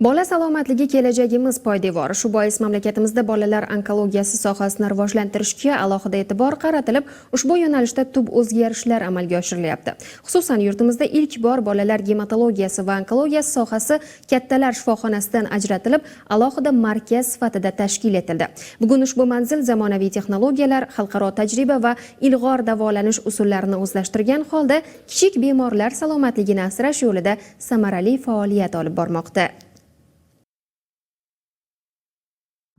Bola salomatligi kelajagimiz poydevori. Shu bois mamlakatimizda bolalar onkologiyasi sohasini rivojlantirishga alohida e'tibor qaratilib, ushbu yo'nalishda tub o'zgarishlar amalga oshirilyapti. Xususan, yurtimizda ilk bor bolalar gematologiyasi va onkologiyasi sohasi kattalar shifoxonasidan ajratilib, alohida markaz sifatida tashkil etildi. Bugun ushbu manzil zamonaviy texnologiyalar, xalqaro tajriba va ilg'or davolanish usullarini o'zlashtirgan holda kichik bemorlar salomatligini asrash yo'lida samarali faoliyat olib bormoqda.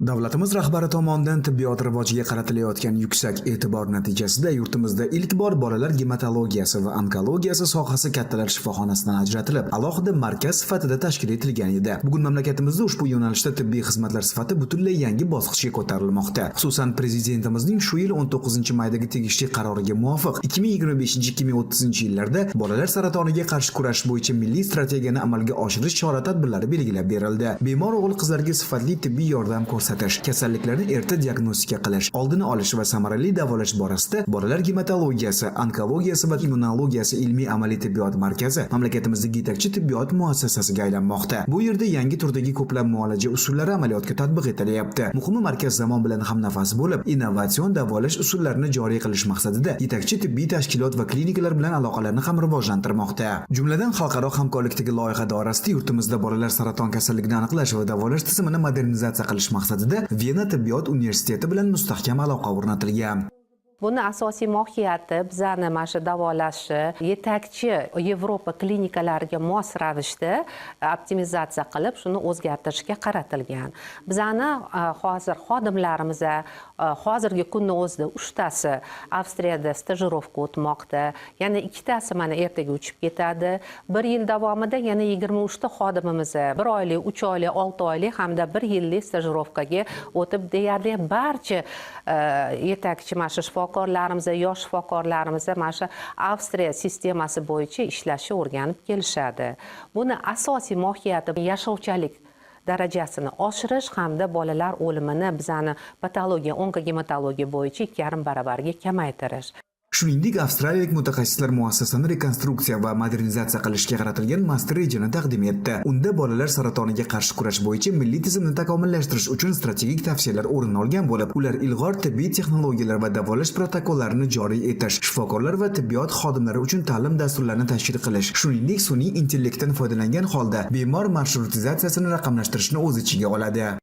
Davlatimiz rahbari tomonidan tibbiyot rivojiga qaratilayotgan yuksak e'tibor natijasida yurtimizda ilk bor bolalar gematologiyasi va onkologiyasi sohasi kattalar shifoxonasidan ajratilib, alohida markaz sifatida tashkil etilgan edi. Bugun mamlakatimizda ushbu yo'nalishda tibbiy xizmatlar sifati butunlay yangi bosqichga ko'tarilmoqda. Xususan, Prezidentimizning shu yil 19-maydagi tegishli qaroriga muvofiq 2025-2030 yillarda bolalar saratoniga qarshi kurash bo'yicha milliy strategiyani amalga oshirish chora-tadbirlari belgilab berildi. Bemor o'g'il-qizlarga sifatli tibbiy yordam ko'rsatish, kasalliklarni erta diagnostika qilish, oldini olish va samarali davolash borasida bolalar gematologiyasi, onkologiyasi va immunologiyasi ilmiy-amaliy tibbiyot markazi mamlakatimizdagi yetakchi tibbiyot muassasasiga aylanmoqda. Bu yerda yangi turdagi ko'plab muolaja usullari amaliyotga tatbiq etilyapti. Muhimi, markaz zamon bilan hamnafas bo'lib, innovatsion davolash usullarini joriy qilish maqsadida yetakchi tibbiy tashkilot va klinikalar bilan aloqalarni ham rivojlantirmoqda. Jumladan, xalqaro hamkorlikdagi loyiha doirasida yurtimizda bolalar saraton kasalligini aniqlash va davolash tizimini modernizatsiya qilish maqsadida Vena tibbiyot universiteti bilan mustahkam aloqa o'rnatilgan. Buni asosiy mohiyati bizani mana shu davolashni yetakchi Yevropa klinikalariga mos ravishda optimizatsiya qilib, shuni o'zgartirishga qaratilgan. Bizani hozir xodimlarimiz hozirgi kunni o'zida 3 tasi Avstriyada stajirovka o'tmoqda, yana ikkitasi mana ertaga uchib ketadi. Bir yil davomida yana 23 ta xodimimiz bir oylik, 3 oylik, 6 oylik hamda bir yillik stajirovkaga o'tib, deyarli barcha yetakchi mana shu shifokorlarimiz, yosh shifokorlarimiz mana shu Avstriya sistemasi bo'yicha ishlashni o'rganib kelishadi. Buni asosiy mohiyati yashovchanlik darajasini oshirish hamda bolalar o'limini bizani patologiya, onkogematologiya bo'yicha 2,5 baravarga kamaytirish. Shuningdek, avstraliyalik mutaxassislar muassasani rekonstruksiya va modernizatsiya qilishga qaratilgan master rejani taqdim etdi. Unda bolalar saratoniga qarshi kurash bo'yicha milliy tizimni takomillashtirish uchun strategik tavsiyalar o'rin olgan bo'lib, ular ilg'or tibbiy texnologiyalar va davolash protokollarini joriy etish, shifokorlar va tibbiyot xodimlari uchun ta'lim dasturlarini tashkil qilish, shuningdek, sun'iy intellektdan foydalangan holda bemor marshrutizatsiyasini raqamlashtirishni o'z ichiga oladi.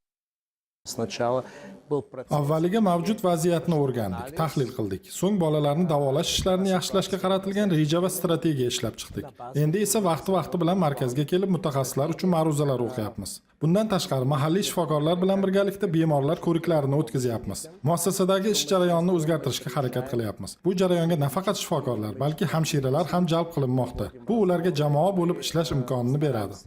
Сначала был процесс. Avvaliga mavjud vaziyatni o'rgandik, tahlil qildik. So'ng bolalarni davolash ishlarini yaxshilashga qaratilgan reja va strategiya ishlab chiqdik. Endi esa vaqti-vaqti bilan markazga kelib mutaxassislar uchun ma'ruzalar o'qiyapmiz. Bundan tashqari, mahalliy shifokorlar bilan birgalikda bemorlar ko'riklarini o'tkazyapmiz. Muassasadagi ish jarayonini o'zgartirishga harakat qilyapmiz. Bu jarayonga nafaqat shifokorlar, balki hamshiralar ham jalb qilinmoqda. Bu ularga jamoa bo'lib ishlash imkonini beradi.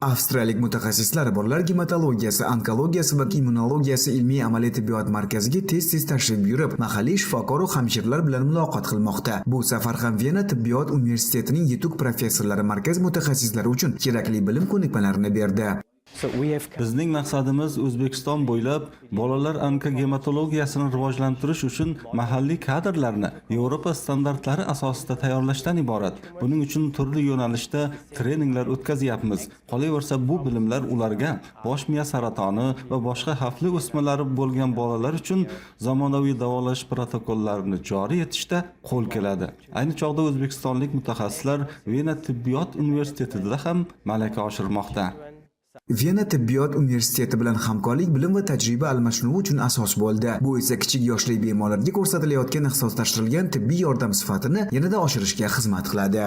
Avstriyalik mutaxassislar bolalar gematologiyasi, onkologiyasi va immunologiyasi ilmiy-amaliy tibbiyot markaziga tez-tez tashrif buyurib, mahalliy shifokor va hamshiralar bilan muloqot qilmoqda. Bu safar ham Vena tibbiyot universitetining yetuk professorlari markaz mutaxassislari uchun kerakli bilim ko'nikmalarini berdi. So we have Bizning maqsadimiz O'zbekiston bo'ylab bolalar onkogematologiyasini rivojlantirish uchun mahalliy kadrlarni Yevropa standartlari asosida tayyorlashdan iborat. Buning uchun turli yo'nalishda treninglar o'tkazyapmiz. Qolaversa, bu bilimlar ularga bosh miya saratoni va boshqa xavfli o'smalari bo'lgan bolalar uchun zamonaviy davolash protokollarini joriy etishda qo'l keladi. Ayni chog'da o'zbekistonlik mutaxassislar Vena tibbiyot universitetida ham malaka oshirmoqda. Vena tibbiyot universiteti bilan hamkorlik bilim va tajriba almashinuvi uchun asos bo'ldi. Bu esa kichik yoshli bemorlarga ko'rsatilayotgan ixtisoslashtirilgan tibbiy yordam sifatini yanada oshirishga xizmat qiladi.